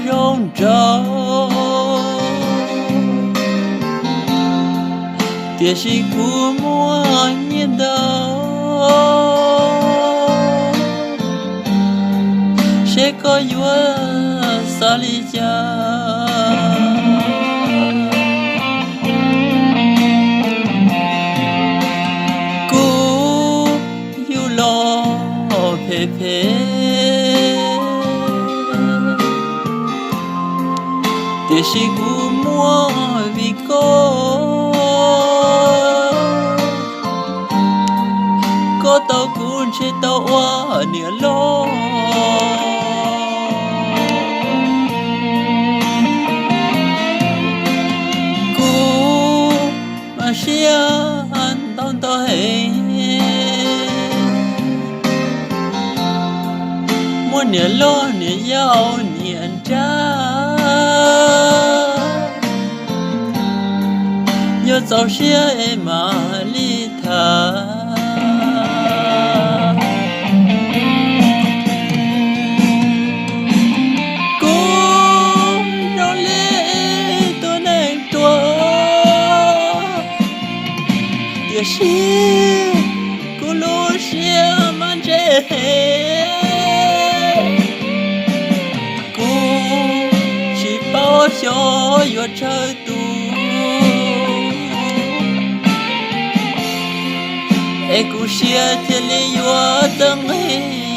zoo nraug, tiam sis kuv muaj nyiaj ntau. Seb koj yuav xav li cas? Kuv yug los phem phem, tiam sis kuv muaj vim koj. Koj tau kuv ntshe tau ua niam loj. Kuv mas siab ntau ntau heev, muaj niam loj niam yau niam nrab, yuav txaus siab es mam li tham. Kuv zoo li tus neeg ruam, tiam sis kuv lub siab mas ntse heev. Kuv tsis paub xyov yuav tsawg tus, es kuv siab thiaj li yuav txawj nqig.